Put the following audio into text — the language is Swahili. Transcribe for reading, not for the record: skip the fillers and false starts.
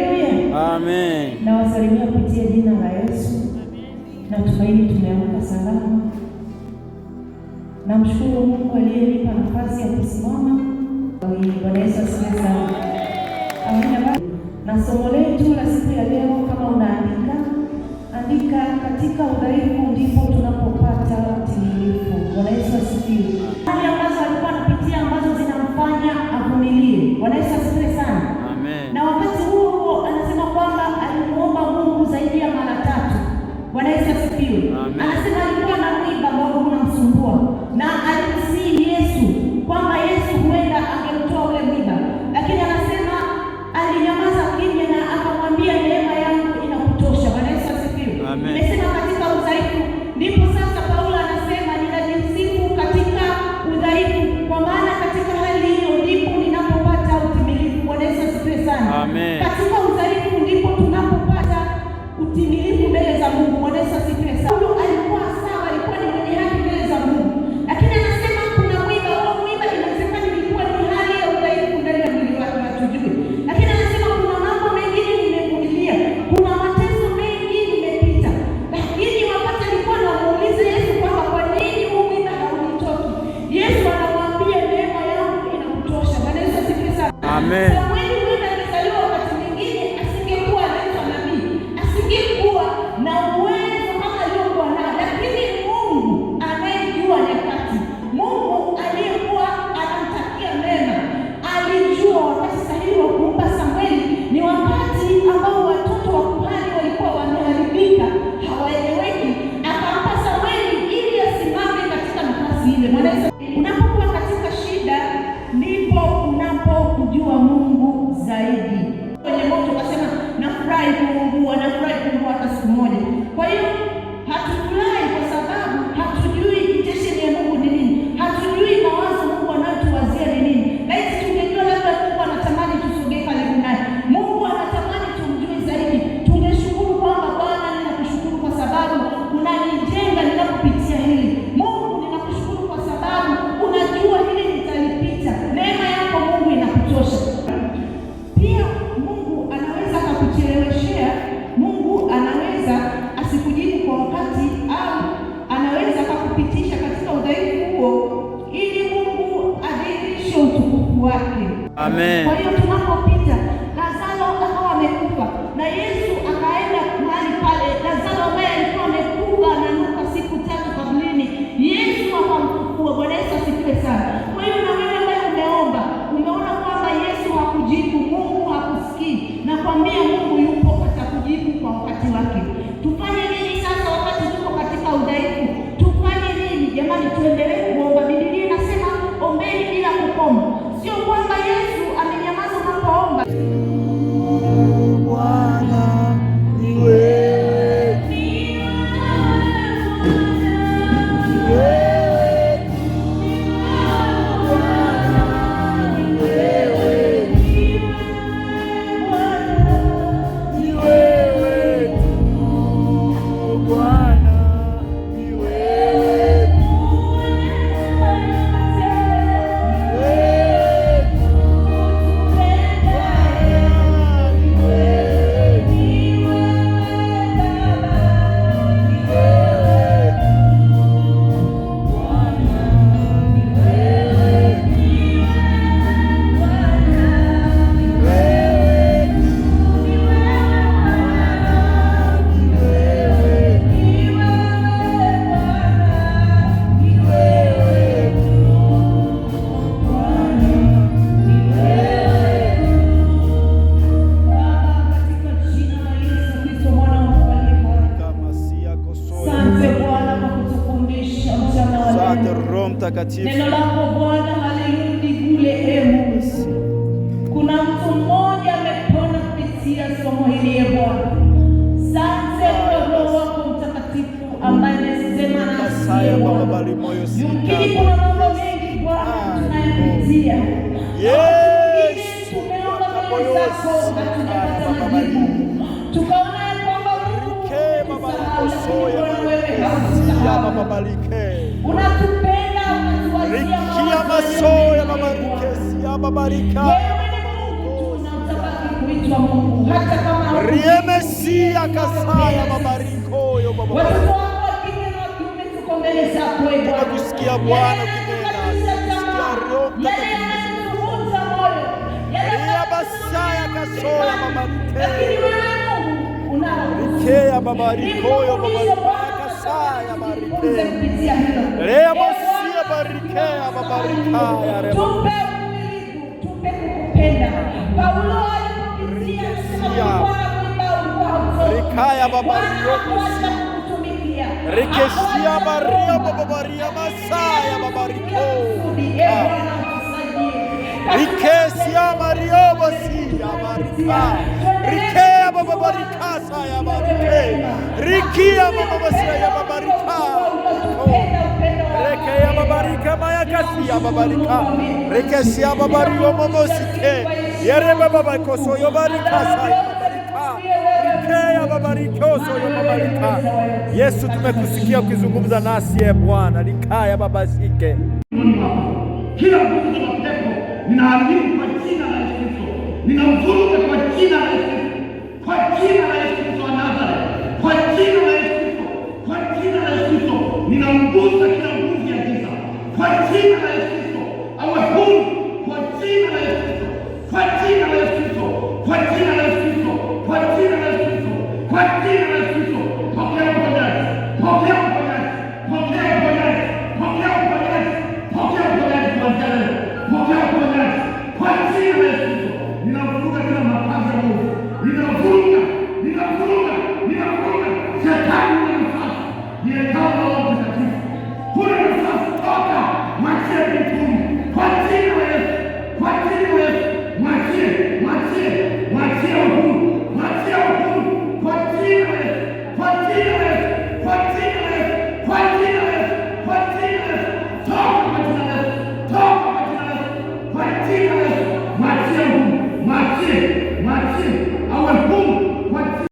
Haleluya. Amen. Nawasalimia kupitia jina la Yesu. Natumaini tumeamka salama. Namshukuru Mungu aliyenipa nafasi ya kusimama. Bwana Yesu asifiwe sana. Amina. Na somo letu la siku ya leo, kama unaandika, andika katika udhaifu ndipo tunapopata utimilifu. Bwana Yesu asifiwe. Hali ambazo alikuwa anapitia ambazo zinamfanya avumilie. Bwana Yesu asifiwe sana. Amen. Na wakati huo huo anasema kwamba alimuomba Mungu zaidi ya mara tatu. Bwana Yesu asifiwe. Amen. Anasema alikuwa na mwiba ambao unamsumbua na alimsihi Yesu kwamba Yesu huenda angemtoa ule mwiba, lakini anasema alinyamaza kimya na akamwambia neema yangu inakutosha. Bwana Yesu asifiwe. Amen. Nimesema katika udhaifu ndipo sasa Paulo anasema ninajisifu katika udhaifu, kwa maana katika hali hiyo ndipo ninapopata utimilifu. Bwana Yesu asifiwe sana. Amen. Katika udhaifu ndipo tunapopata utimilifu mbele za Mungu. Bwana Yesu asifiwe sana. Paulo alikuwa sawa, alikuwa ni mwenye haki mbele za Mungu, lakini anasema kuna mwiba. Huo mwiba inawezekana ilikuwa ni hali ya udhaifu ndani ya mwili wake, hatujui, lakini anasema kuna mambo mengine nimevumilia, kuna mateso mengi nimepita, lakini wakati alikuwa anamuuliza Yesu kwamba kwa nini huu mwiba haunitoki, Yesu anamwambia neema yangu inakutosha. Bwana Yesu asifiwe sana. Amen. Samueli huenda angezaliwa wakati mwingine asingekuwa anaitwa nabii, asingekuwa na uwezo kama aliokuwa nao, lakini Mungu anayejua nyakati, Mungu aliyekuwa anamtakia mema, alijua wakati sahihi wa kumpa Samueli ni wakati ambao watoto wa kuhani walikuwa wameharibika, hawaeleweki. Akampa Samueli ili asimame katika nafasi ile. Bwana Yesu, unapokuwa katika shida ndipo unapomjua Mungu zaidi. Kwenye moto ukasema nafurahi kuungua, nafurahi kuungua hata siku moja. Kwa hiyo hatufurahi kwa sababu hatujui intention ya Mungu ni nini, hatujui mawazo Mungu anayotuwazia ni nini. Laiti tungejua, labda Mungu anatamani tusogee karibu naye, Mungu anatamani tumjue zaidi, tungeshukuru kwamba Bwana, ninakushukuru kwa sababu unanijenga ninapopitia hili. Mungu, ninakushukuru kwa sababu unajua hili nitalipita. Neema yako Mungu inakutosha. Pia Mungu anaweza akakucheleweshea. Mungu anaweza asikujibu kwa wakati, au anaweza akakupitisha katika udhaifu huo, ili Mungu adhihirishe utukufu wake. Amen. Kwa hiyo tunapopita, Lazaro akawa amekufa na Yesu akaenda mahali pale. Lazaro ambaye alikuwa amekufa ananuka siku 3 kaburini, Yesu akamfufua. Bwana Yesu asifiwe sana. Kwa hiyo na wewe ambaye umeomba, umeona kwamba Yesu hakujibu, Mungu hakusikii, nakwambia Mungu yupo, atakujibu kwa wakati wake. Tufanye nini sasa wakati tuko katika udhaifu? Tufanye nini jamani? Tuendelee kuomba. Biblia inasema ombeni bila kukoma. Sio kwamba Yesu amenyamaza unapoomba. Bwana ni wewe, ni wewe tu Bwana, ni wewe, ni wewe tu Bwana, ni wewe tu, ni wewe tu Bwana, ni wewe, ni wewe tu Bwana, ni wewe, ni wewe tu Bwana, ni wewe, ni wewe tu Bwana, ni wewe. Baba, katika jina la Yesu Kristo mwana wa Mungu aliye hai. Kamasia kosoya. Asante Bwana kwa kutufundisha mchana wa Asante leo. Roho Mtakatifu. Neno lako Bwana halirudi bure, e Mungu. Kuna mtu mmoja amepona kupitia somo hili, e Bwana. Asante kwa Roho wako Mtakatifu ambaye amesema nasi, Kasaya e baba Bwana. bali moyo sita. Yumkini kuna mambo mengi Bwana tunayapitia. Yes. Tumeomba mbele zako hatujapata majibu, tukaona ya kwamba Mungu Rike baba umetusahau, lakini kosoya. Bwana wewe Sia hautusahau. baba balike. Unatupenda, unatuwazia Rikia mawazo masoya yaliyo baba mema. rike sia baba rika. Wewe ni Mungu tu na utabaki kuitwa Mtu wa Mungu, hata kama Riemesia kasaya babariko yo baba. Watoto wako wa kike na wa kiume tuko mbele zako e Bwana. Tunakusikia Bwana Yale ukinena. yanatukatisha Tunakusikia tamaa, Roho yale Mtakatifu. yanayotuvunja moyo, yale Ria basaya kasola yanayotusumbua, lakini babarike. wewe Mungu unalo Rikea babariko yo Nikuulize babarika Bwana, kasaya tujifunze barike. kupitia hilo. Rea Ee mosia Bwana, barikea babarika ya reba. tupe uvumilivu, tupe kukupenda. Paulo alipopitia anasema Rikesia. kulikuwa na mwiba ulikuwa hautoki. Rikaya Bwana babariko hakuacha kukutumikia. Rikesia Hakuacha baria kuomba. babaria masaya babariko. Kusudi, ee Bwana, utusaidie. Katika Rikesia mario bosia barika. Rikea bababarika saya barike. Rikia bababasia ya babarika. Rekeya babarika mayakasia babarika. Rekesia babario momosike. Yere bababakoso yo barika saya babarika. Rikeya babarikoso yo babarika. Yesu, tumekusikia ukizungumza nasi e Bwana. Rikaya babasike. Kila nguvu za mapepo ninaharibu kwa jina la Yesu Kristo, ninauvuruga kwa jina la Yesu.